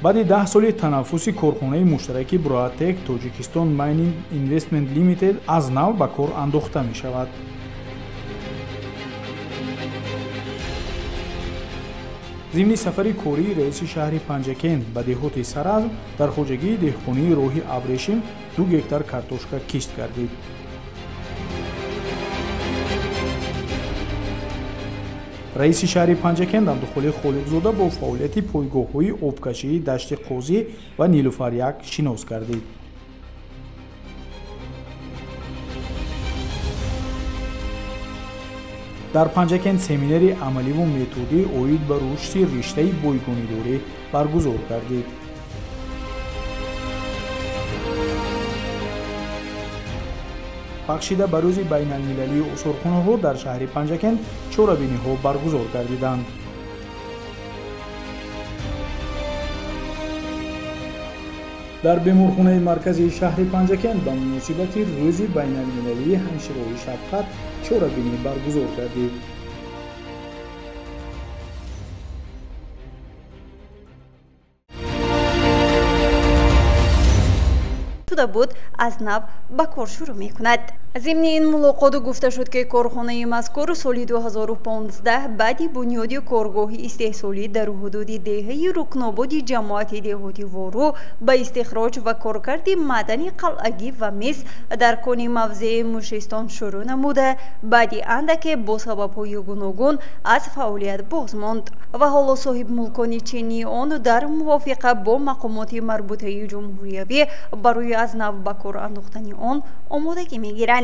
Баъди 10 соли танаффуси корхонаи муштараки Буроатек Тоҷикистон Майнинг Инвестмент Лимитед аз нав ба кор андохта мешавад. Зимни сафари кории раиси шаҳри Панҷакент ба деҳоти Саразм дар хоҷагии деҳқонии роҳи Абрешим 2 гектар картошка кишт гардид. Раиси шаҳри Панҷакент Абдухолиқ Холиқзода бо фаъолияти пойгоҳҳои обкашии Дашти Қозӣ ва Нилуфар-1 шинос гардид. Дар Панҷакент семинари амаливу методӣ оид ба рушди риштаи бойгонидорӣ баргузор гардид. Бахшида ба рӯзи байналмилалии осорхонаҳо дар шаҳри Панҷакент чорабиниҳо баргузор гардиданд. Дар беморхонаи марказии шаҳри Панҷакент ба муносибати рӯзи байналмилалии ҳамширои шафқат чорабинӣ баргузор гардид. Шуда буд, аз нав ба кор шурӯъ мекунад. Зимни ин мулоқот гуфта шуд, ки корхонаи мазкур соли 2015 баъди бунёди коргоҳи истеҳсолӣ дар ҳудуди деҳаи Рукнободи ҷамоати деҳоти Вору ба истихроҷ ва коркарди маъдани қалъагӣ ва мис дар кони мавзеи Мушистон шурӯъ намуда, баъди андаке бо сабабҳои гуногун аз фаъолият боз монд ва ҳоло соҳибмулкони чинии он дар мувофиқа бо мақомоти марбутаи ҷумҳуриявӣ барои аз нав ба кор андохтани он омодагӣ мегиранд.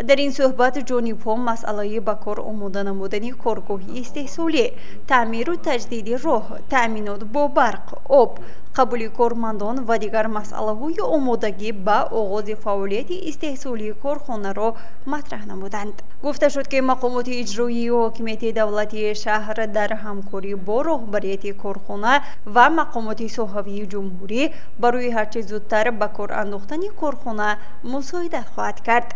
Дар ин суҳбат ҷонибҳо масъалаи ба кор омода намудани коргоҳи истеҳсолӣ, таъмиру таҷдиди роҳ, таъминот бо барқ, об, қабули кормандон ва дигар масъалаҳои омодагӣ ба оғози фаъолияти истеҳсолии корхонаро матраҳ намуданд. Гуфта шуд, ки мақомоти иҷроии ҳокимияти давлатии шаҳр дар ҳамкорӣ бо роҳбарияти корхона ва мақомоти соҳавии ҷумҳурӣ барои ҳарчи зудтар ба кор андохтани корхона мусоидат хоҳад кард.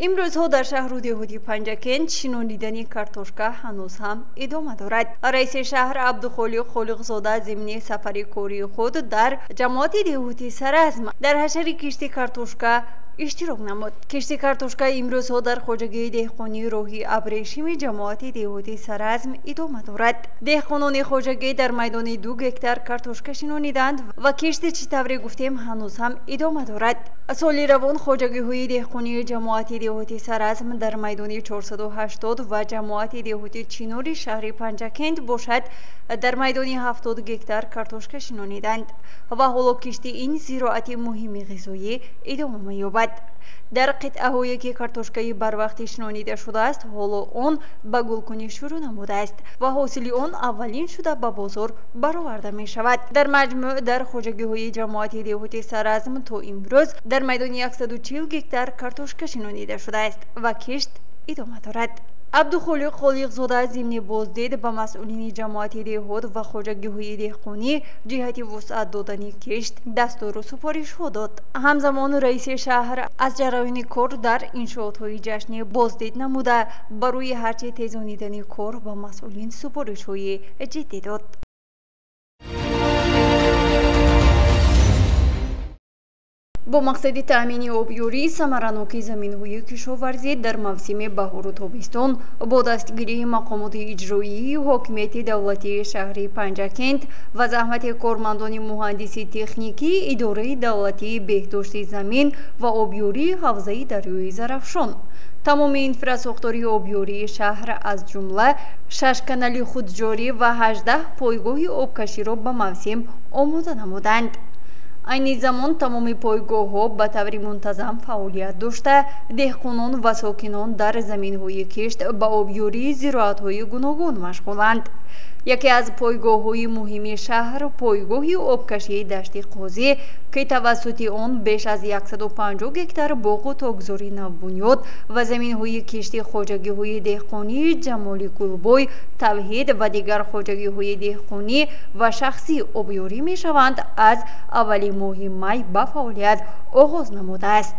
Имрӯзҳо дар шаҳру деҳоти Панҷакент шинонидани картошка ҳанӯз ҳам идома дорад. Раиси шаҳр Абдухолиқ Холиқзода зимни сафари кории худ дар ҷамоати деҳоти Саразм дар ҳашари кишти картошка иштирок намуд. Кишти картошка имрӯзҳо дар хоҷагии деҳқонии роҳи Абрешими ҷамоати деҳоти Саразм идома дорад. Деҳқонони хоҷагӣ дар майдони 2 гектар картошка шинониданд ва кишти чӣ тавре гуфтем ҳанӯз ҳам идома дорад. Соли равон хоҷагиҳои деҳқонии ҷамоати деҳоти Саразм дар майдони 480 ва ҷамоати деҳоти Чинори шаҳри Панҷакент бошад дар майдони 70 гектар картошка шинониданд ва ҳоло кишти ин зироати муҳими ғизоӣ идома меёбад. Дар қитъаҳое ки картошкаи барвақти шинонида шудааст, ҳоло он ба гулкунӣ шурӯъ намудааст ва ҳосили он аввалин шуда ба бозор бароварда мешавад. Дар маҷмӯъ дар хоҷагиҳои ҷамоати деҳоти Саразм то имрӯз дар майдони 140 гектар картошка шинонида шудааст ва кишт идома дорад. Абдухолиқ Холиқзода зимни боздид ба масъулини ҷамоати деҳот ва хоҷагиҳои деҳқонӣ ҷиҳати вусъат додани кишт дастуру супоришҳо дод. Ҳамзамон раиси шаҳр аз ҷараёни кор дар иншоотҳои ҷашнӣ боздид намуда, барои ҳарчи тезонидани кор ба масъулин супоришҳои ҷиддӣ дод. Бо мақсади таъмини обёрии самараноки заминҳои кишоварзӣ дар мавсими баҳору тобистон бо дастгирии мақомоти иҷроии ҳокимияти давлатии шаҳри Панҷакент ва заҳмати кормандони муҳандиси техникии идораи давлатии беҳдошти замин ва обёрии ҳавзаи дарёи Зарафшон, тамоми инфрасохтори обёрии шаҳр аз ҷумла 6 канали худҷорӣ ва 18 пойгоҳи обкаширо ба мавсим омода намуданд. Айни замон тамоми пойгоҳҳо ба таври мунтазам фаъолият дошта, деҳқонон ва сокинон дар заминҳои кишт ба обёрии зироатҳои гуногун машғуланд. Яке аз пойгоҳҳои муҳими шаҳр пойгоҳи обкашии Дашти Қозӣ, ки тавассути он беш аз 150 гектар боғу токзори навбунёд ва заминҳои кишти хоҷагиҳои деҳқонии Ҷамоли Гулбой, Тавҳид ва дигар хоҷагиҳои деҳқонӣ ва шахсӣ обёрӣ мешаванд, аз аввали моҳи май ба фаъолият оғоз намудааст.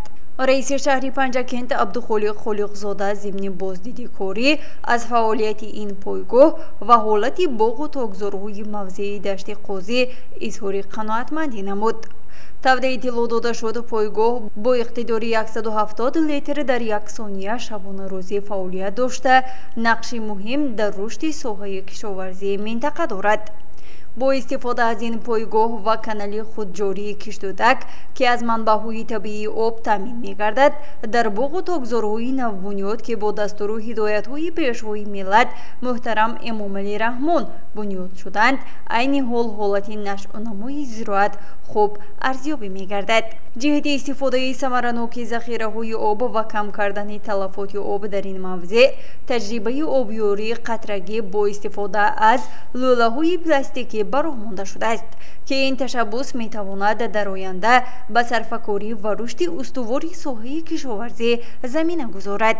Раиси шаҳри Панҷакент Абдухолиқ Холиқзода зимни боздиди корӣ аз фаъолияти ин пойгоҳ ва ҳолати боғу токзорҳои мавзеи Дашти Қозӣ изҳори қаноатмандӣ намуд. Тавре иттилоъ дода шуд, пойгоҳ бо иқтидори 170 литр дар як сония шабонарӯзӣ фаъолият дошта, нақши муҳим дар рушди соҳаи кишоварзии минтақа дорад. Бо истифода аз ин пойгоҳ ва канали худҷории Киштудак, ки аз манбаъҳои табиии об таъмин мегардад, дар боғу токзорҳои навбунёд, ки бо дастуру ҳидоятҳои Пешвои миллат муҳтарам Эмомалӣ Раҳмон бунёд шуданд, айни ҳол ҳолати нашъунамои зироат хуб арзёбӣ мегардад. Ҷиҳати истифодаи самараноки захираҳои об ва кам кардани талафоти об дар ин мавзеъ, таҷрибаи обёрии қатрагӣ бо истифода аз лӯлаҳои пластикӣ ба роҳ монда шудааст, ки ин ташаббус метавонад дар оянда ба сарфакорӣ ва рушди устувори соҳаи кишоварзӣ замина гузорад.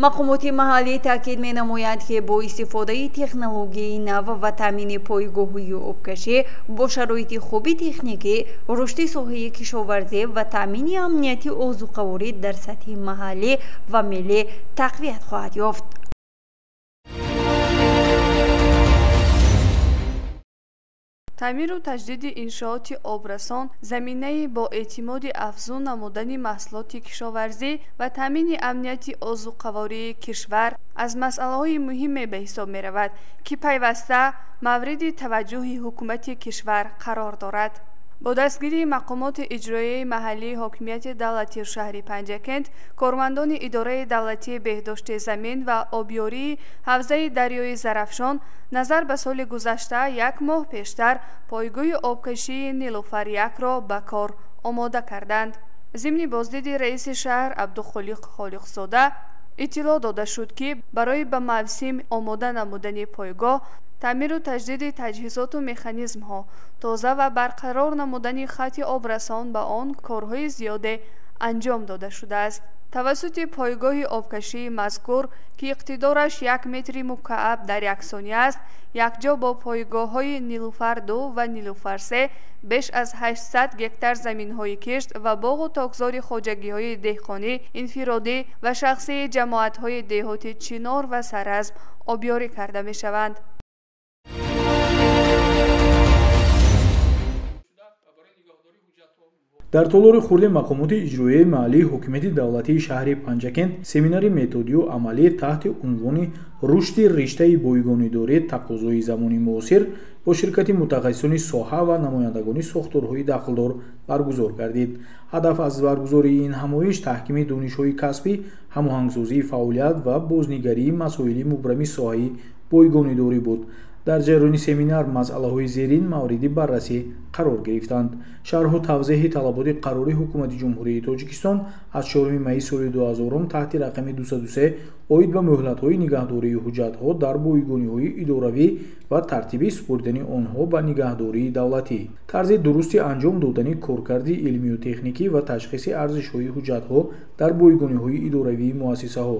Мақомоти маҳаллӣ таъкид менамоянд, ки бо истифодаи технологияи нав ва таъмини пойгоҳҳои обкашӣ бо шароити хуби техникӣ, рушди соҳаи кишоварзӣ ва таъмини амнияти озуқаворӣ дар сатҳи маҳаллӣ ва миллӣ тақвият хоҳад ёфт. Таъмиру таҷдиди иншооти обрасон заминаи бо эътимоди афзун намудани маҳсулоти кишоварзӣ ва таъмини амнияти озуқавории кишвар аз масъалаҳои муҳиме ба ҳисоб меравад, ки пайваста мавриди таваҷҷӯҳи ҳукумати кишвар қарор дорад. Бо дастгирии мақомоти иҷроияи маҳаллии ҳокимияти давлатии шаҳри Панҷакент, кормандони идораи давлатии беҳдошти замин ва обёрии ҳавзаи дарёи Зарафшон назар ба соли гузашта як моҳ пештар пойгоҳи обкашии Нилуфар 1-ро ба кор омода карданд. Зимни боздиди раиси шаҳр Абдухолиқ Холиқзода иттилоъ дода шуд, ки барои ба мавсим омода намудани пойгоҳ, таъмиру таҷдиди таҷҳизоту механизмҳо, тоза ва барқарор намудани хати обрасон ба он корҳои зиёде анҷом дода шудааст. Тавассути пойгоҳи обкашии мазкур, ки иқтидораш 1 метри мукааб дар як сония аст, якҷо бо пойгоҳҳои Нилуфар 2 ва Нилуфар 3 беш аз 800 гектар заминҳои кишт ва боғу токзори хоҷагиҳои деҳқонӣ, инфиродӣ ва шахсии ҷамоатҳои деҳоти Чинор ва Саразм обёрӣ карда мешаванд. Дар толори хурди мақомоти иҷроияи маҳаллии ҳокимияти давлатии шаҳри Панҷакент семинари методию амалӣ таҳти унвони рушди риштаи бойгонидорӣ тақозои замони муосир бо ширкати мутахассисони соҳа ва намояндагони сохторҳои дахлдор баргузор гардид. Ҳадаф аз баргузории ин ҳамоиш таҳкими донишҳои касбӣ, ҳамоҳангсозии фаъолият ва бознигарии масоили мубрами соҳаи бойгонидорӣ буд. Дар ҷараёни семинар масъалаҳои зерин мавриди баррасӣ қарор гирифтанд. Шарҳу тавзеҳи талаботи қарори Ҳукумати Ҷумҳурии Тоҷикистон аз 4 майи соли 2000 таҳти рақами 203 оид ба муҳлатҳои нигаҳдории ҳуҷҷатҳо дар бойгониҳои идоравӣ ва тартиби супурдани онҳо ба нигаҳдории давлатӣ, тарзи дурусти анҷом додани коркарди илмию техникӣ ва ташхиси арзишҳои ҳуҷҷатҳо дар бойгониҳои идоравии муассисаҳо,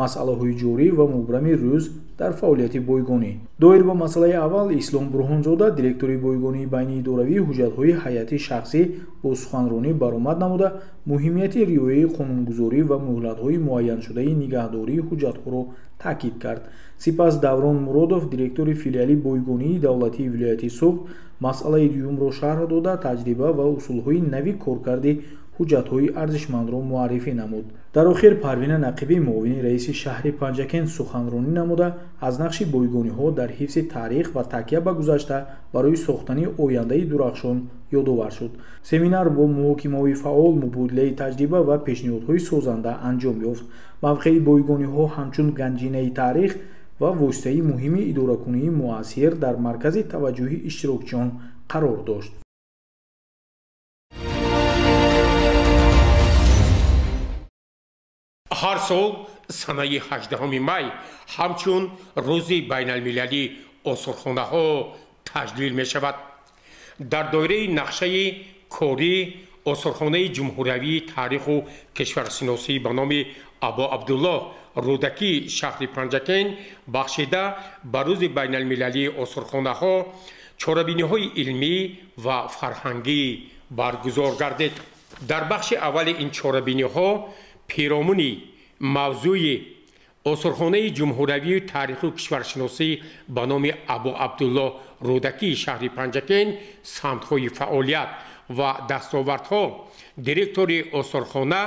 масъалаҳои ҷорӣ ва мубрами рӯз дар фаъолияти бойгонӣ. Доир ба масъалаи аввал Ислом Бурҳонзода, директори бойгонии байниидоравии ҳуҷҷатҳои ҳайати шахсӣ, бо суханронӣ баромад намуда, муҳимияти риояи қонунгузорӣ ва муҳлатҳои муайяншудаи нигаҳдории ҳуҷҷатҳоро таъкид кард. Сипас Даврон Муродов, директори филиали бойгонии давлатии вилояти Суғд, масъалаи дуюмро шарҳ дода, таҷриба ва усулҳои нави коркарди ҳуҷҷатҳои арзишмандро муаррифӣ намуд. Дар охир Парвина Нақибӣ, муовини раиси шаҳри Панҷакент, суханронӣ намуда, аз нақши бойгониҳо дар ҳифзи таърих ва такя ба гузашта барои сохтани ояндаи дурахшон ёдовар шуд. Семинар бо муҳокимаҳои фаъол, мубодилаи таҷриба ва пешниҳодҳои созанда анҷом ёфт. Мавқеи бойгониҳо ҳамчун ганҷинаи таърих ва воситаи муҳими идоракунии муассир дар маркази таваҷҷӯҳи иштирокчиён қарор дошт. Ҳар сол санаи 18 май ҳамчун рӯзи байналмилалии осорхонаҳо таҷлил мешавад. Дар доираи нақшаи корӣ осорхонаи ҷумҳуриявии таъриху кишваршиносӣ ба номи Абу Абдуллоҳ Рӯдакӣ шаҳри Панҷакент бахшида ба рӯзи байналмилалии осорхонаҳо чорабиниҳои илмӣ ва фарҳангӣ баргузор гардид. Дар бахши аввали ин чорабиниҳо пиромуни мавзӯи осорхонаи ҷумҳуриявии таъриху кишваршиносӣ ба номи Абу Абдуллоҳ Рӯдакии шаҳри Панҷакент, самтҳои фаъолият ва дастовардҳо директори осорхона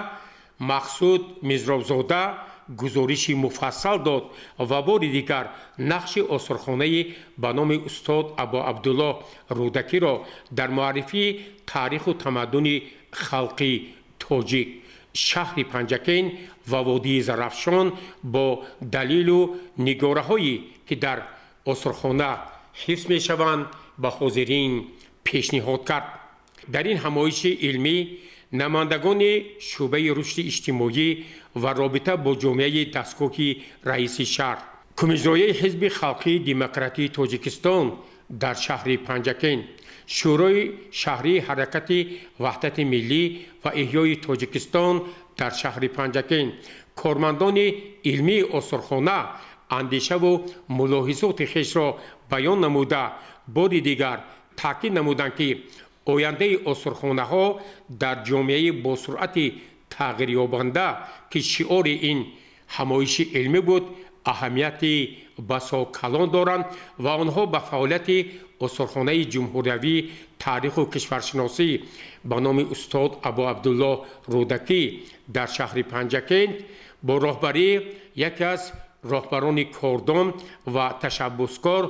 Мақсуд Мизробзода гузориши муфассал дод ва бори дигар нақши осорхонаи ба номи устод Абу Абдуллоҳ Рӯдакиро дар муаррифии таъриху тамаддуни халқи тоҷик, шаҳри Панҷакент ва водии Зарафшон бо далилу нигораҳое ки дар осорхона ҳифз мешаванд ба ҳозирин пешниҳод кард. Дар ин ҳамоиши илмӣ намояндагони шӯъбаи рушди иҷтимоӣ ва робита бо ҷомеаи дастгоҳи раиси шаҳр, кумиҷрояи ҳизби халқии демократии Тоҷикистон дар шаҳри Панҷакент, шӯрои шаҳрии ҳаракати ваҳдати миллӣ ва эҳёи Тоҷикистон дар шаҳри Панҷакент, кормандони илмии осорхона андешаву мулоҳизоти хешро баён намуда, бори дигар таъкид намуданд, ки ояндаи осорхонаҳо дар ҷомеаи босуръати тағйирёбанда, ки шиори ин ҳамоиши илмӣ буд, аҳамияти басо калон доранд ва онҳо ба фаъолияти осорхонаи ҷумҳуриявии таъриху кишваршиносӣ ба номи устод Абу Абдуллоҳ Рӯдакӣ дар шаҳри Панҷакент бо роҳбарии яке аз роҳбарони кордон ва ташаббускор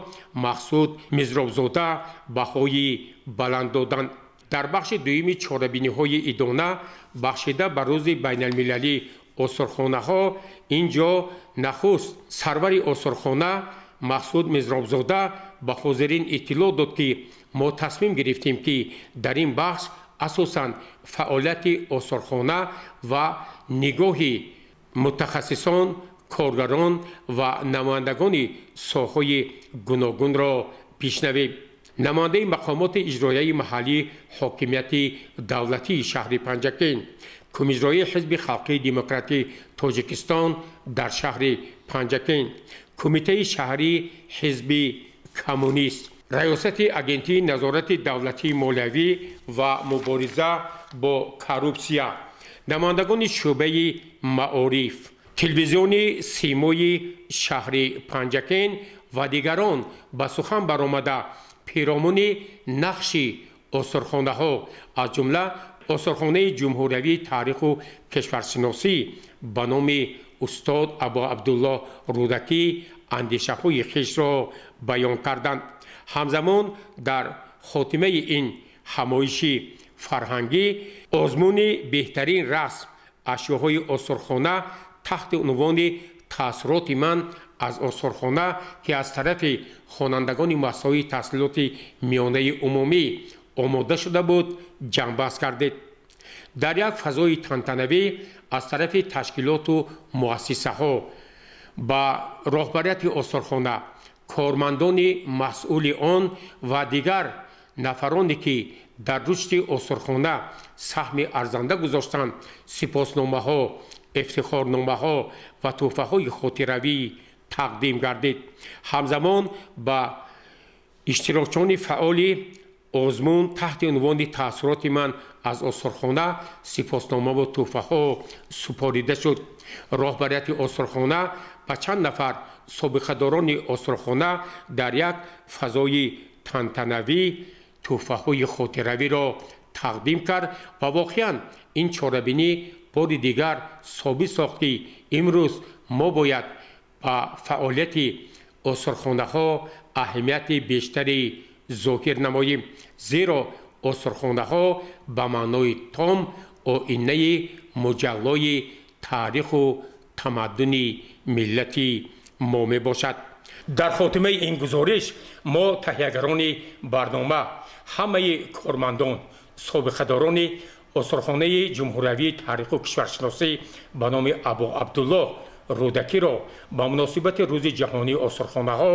Мақсуд Мизробзода баҳои баланд доданд. Дар бахши дуюми чорабиниҳои идона бахшида ба рӯзи байналмилалии осорхонаҳо ин ҷо нахуст сарвари осорхона Мақсуд Мизробзода ба ҳозирин иттилоъ дод, ки мо тасмим гирифтем, ки дар ин бахш асосан фаъолияти осорхона ва нигоҳи мутахассисон, коргарон ва намояндагони соҳаҳои гуногунро бишнавем. Намояндаи мақомоти иҷроияи маҳаллии ҳокимияти давлатии шаҳри Панҷакент, кумиҷроии ҳизби халқии демократии Тоҷикистон дар шаҳри Панҷакент, кумитаи шаҳрии ҳизби коммунист, раёсати агентии назорати давлатии молиявӣ ва мубориза бо коррупсия, намояндагони шӯъбаи маориф, телевизиони симои шаҳри Панҷакент ва дигарон ба сухан баромада пиромуни нақши осорхонаҳо, аз ҷумла осорхонаи ҷумҳуриявии таъриху кишваршиносӣ ба номи устод Абу Абдуллоҳ Рӯдакӣ андешаҳои хешро баён карданд. Ҳамзамон дар хотимаи ин ҳамоиши фарҳангӣ озмуни беҳтарин расм ашёҳои осорхона таҳти унвони таассуроти ман аз осорхона, ки аз тарафи хонандагони муассисаҳои таҳсилоти миёнаи умумӣ омода шуда буд, ҷамъбаст кардед. Дар як фазои тантанавӣ аз тарафи ташкилоту муассисаҳо ба роҳбарияти осорхона, кормандони масъули он ва дигар нафароне ки дар рушди осорхона саҳми арзанда гузоштанд, сипосномаҳо, ифтихорномаҳо ва тӯҳфаҳои хотиравӣ тақдим гардид. Ҳамзамон ба иштирокчиёни фаъоли озмун таҳти унвони таассуроти ман аз осорхона сипосномаву тӯҳфаҳо супорида шуд. Роҳбарияти осорхона ба чанд нафар собиқадорони осорхона дар як фазои тантанавӣ тӯҳфаҳои хотиравиро тақдим кард ва воқеан ин чорабинӣ бори дигар собит сохт, ки имрӯз мо бояд ба фаъолияти осорхонаҳо аҳамияти бештаре зоҳир намоем, зеро осорхонаҳо ба маънои том оинаи муҷаллои таъриху тамаддуни миллати мо мебошад. Дар хотимаи ин гузориш мо таҳиягарони барнома, ҳамаи кормандон, собиқадорони осорхонаи ҷумҳуриявии таъриху кишваршиносӣ ба номи Абу Абдуллоҳ Рӯдакиро ба муносибати рӯзи ҷаҳонии осорхонаҳо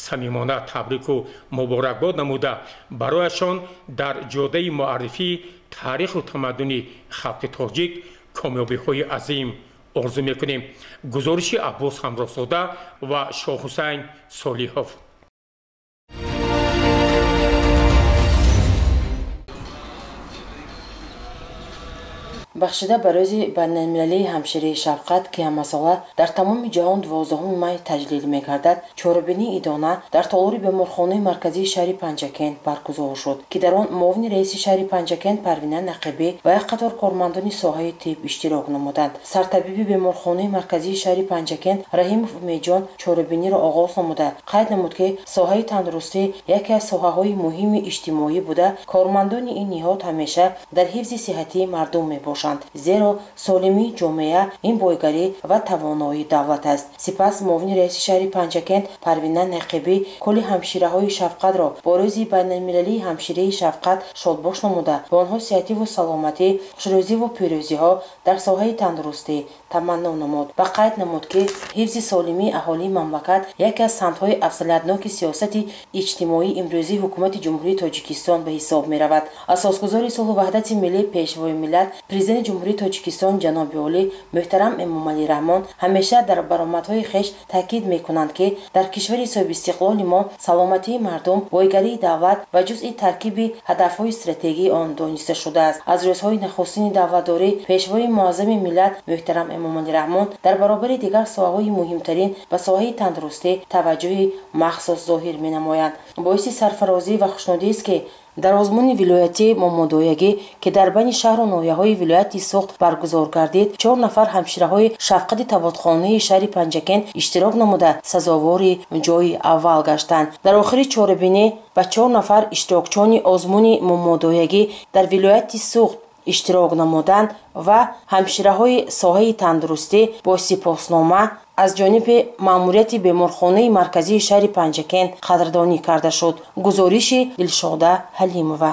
самимона табрику муборакбод намуда, барояшон дар ҷодаи муаррифии таъриху тамаддуни халқи тоҷик комёбиҳои азим орзу мекунем. Гузориши Аббос Ҳамроҳзода ва Шоҳҳусайн Солиҳов. Бахшида ба рӯзи байналмилалии ҳамшираи шафқат, ки ҳамасола дар тамоми ҷаҳон 12 май таҷлил мегардад, чорабинии идона дар толори беморхонаи марказии шаҳри Панҷакент баргузор шуд, ки дар он муовини раиси шаҳри Панҷакент Парвина Нақибӣ ва як қатор кормандони соҳаи тиб иштирок намуданд. Сартабиби беморхонаи марказии шаҳри Панҷакент Раҳимов Умедҷон чорабиниро оғоз намуда, қайд намуд, ки соҳаи тандурустӣ яке аз соҳаҳои муҳими иҷтимоӣ буда, кормандони ин ниҳод ҳамеша дар ҳифзи сиҳатии мардум мебошанд, зеро солимии ҷомеа ин бойгарӣ ва тавоноии давлат аст. Сипас муовини раиси шаҳри Панҷакент Парвина Нақибӣ кулли ҳамшираҳои шафқатро бо рӯзи байналмилалии ҳамшираи шафқат шодбош намуда, ба онҳо сиҳативу саломатӣ, хушрӯзиву пирӯзиҳо дар соҳаи тандурустӣ таманно намуд ва қайд намуд, ки ҳифзи солимии аҳолии мамлакат яке аз самтҳои афзалиятноки сиёсати иҷтимоии имрӯзии ҳукумати Ҷумҳурии Тоҷикистон ба ҳисоб меравад. Асосгузори сулҳу ваҳдати миллӣ, пешвои миллат, президенти Ҷумҳурии Тоҷикистон ҷаноби олӣ муҳтарам Эмомалӣ Раҳмон ҳамеша дар баромадҳои хеш таъкид мекунанд, ки дар кишвари соҳибистиқлоли мо саломатии мардум, бойгарии давлат ва ҷузъи таркиби ҳадафҳои стратегии он дониста шудааст. Аз рӯзҳои нахустини давлатдорӣ пешвои муаззами миллат муҳтарам Эмомалӣ Раҳмон дар баробари дигар соҳаҳои муҳимтарин ба соҳаи тандурустӣ таваҷҷӯҳи махсус зоҳир менамоянд. Боиси сарфарозӣ ва хушнудист, ки дар озмуни вилоятии момодоягӣ, ки дар байни шаҳру ноҳияҳои вилояти Суғд баргузор гардид, 4 нафар ҳамшираҳои шафқати таводхонаи шаҳри Панҷакент иштирок намуда, сазовори ҷойи аввал гаштанд. Дар охири чорабинӣ ба 4 нафар иштирокчони озмуни момодоягӣ дар вилояти Суғд иштирок намуданд ва ҳамшираҳои соҳаи тандурустӣ бо сипоснома аз ҷониби маъмурияти беморхонаи марказии шаҳри Панҷакент қадрдонӣ карда шуд. Гузориши Дилшода Ҳалимова.